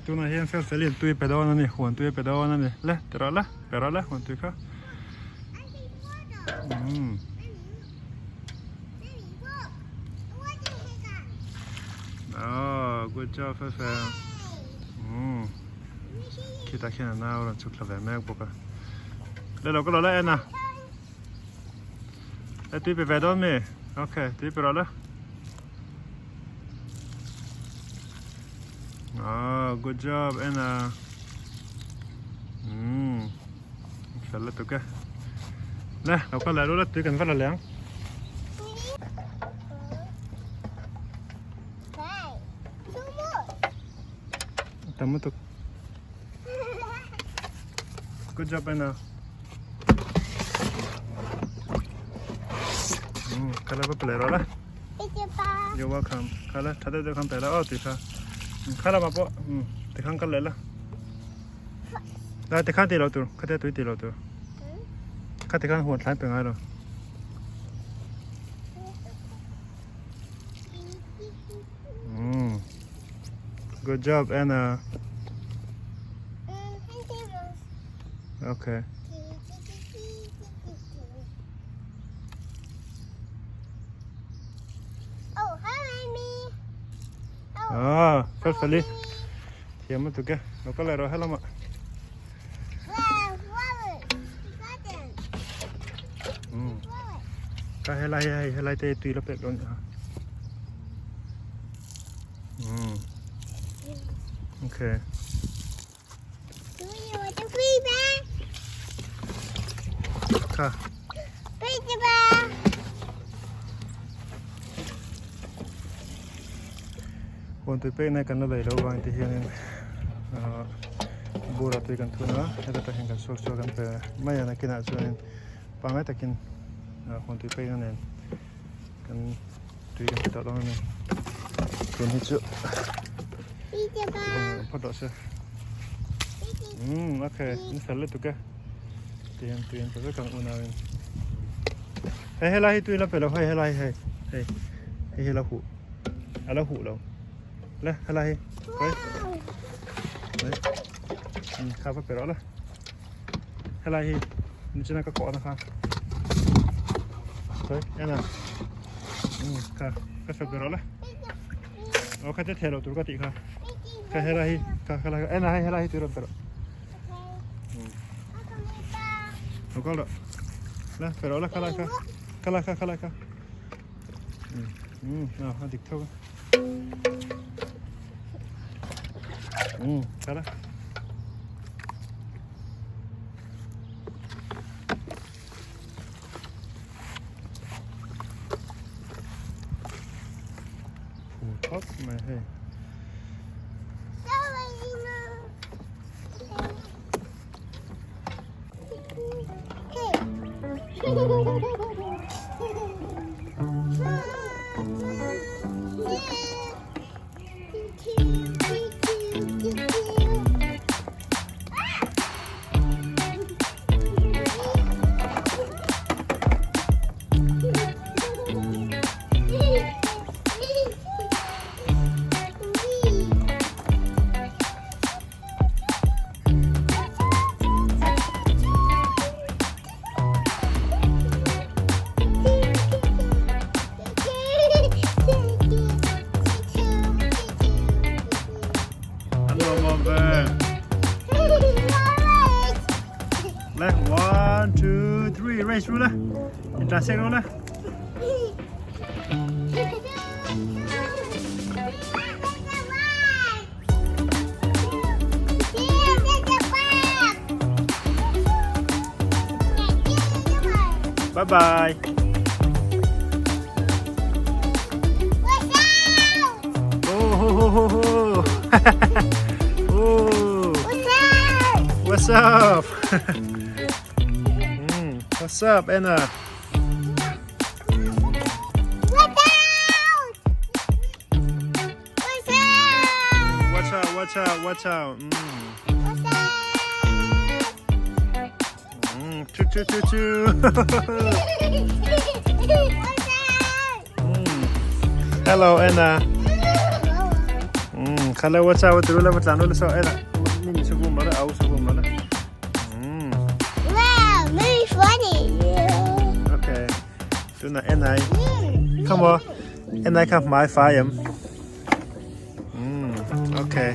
Tunah hian fel fel in tui pe dawn a ni, huan tui a pe dawn a ni. Le, ti rawh le, pe rawh le huan tui kha. Umm. Oh, good job fel fel. Umm. Khitah khian a nau rawn chhuk thla ve mek bawk a. Le lo ka lo la en a. Le tui pe ve dawn mi? Okay, tui pe rawh le. Oh, good job, Anna. Mm. Fel lutuk e. Le, lo kal leh ru la tui kan va la leh ang. Tam lutuk. Good job, Anna. Mm, kala va pe leh rawh la. You're welcome. Khala tha deuh deuh khan pe la aw tih kha. Khala mah pawh tikhan kal leh la. Lai tikhan tih loh tur, khatia tui tih loh tur. Kha tikhan huan thlai pe ngai lo. Mm. Good job, Anna. Okay. Ah, fel feli. Thiam lutuk e. Lo kal leh rawh helamah. Hmm. Ka helai hei helai te tui la pek dawn a. Hmm. Okay. Kha. Huan tui pek nai kan la lei lo vang ti hianin bura tui kan thun a heta tah hian kan suak suak kan pe mai a nakinah chuanin pangngai takin huan tui pek na nen kan tui kan pe tawh dawn a ni tun hi chu phawt rawh se umm okay in fel lutuk e ti hian tui an pe vek ang unau in hei helai hi tui la pe lo hei helai hi hei hei hei hi la huh a la huh lo le helai hi khawi khawi kha va pe rawh la Helai hi nichina ka kawhna kha Sorry, en a um kha ka sawp ber la aw kha te theh loh tur ka tih kha kha helai hi kha helai en a hei helai hi tui rawn pe rawh um lo kal rawh la pe rawh la khalai kha khalai kha khalai kha um um a dik tho um khala Phu thawp mai hei. An nuam awm ve. Le, 1, 2, 3, race ru le. In tla sek ru le. Bye bye. Oh, ho, ho, ho, ho. oh. What's up? mm, what's up, Anna? Watch out, watch out, watch out. Mm. Mm, choo, choo, choo, choo. mm. Hello, Anna. Mm. Kha lo a chau a turu la va tlan ula saw en ah mimi saw vum la au saw vum la. Wow, very funny. Okay. Tuna en ai. Come on. En ai kha hmai fai em. Okay.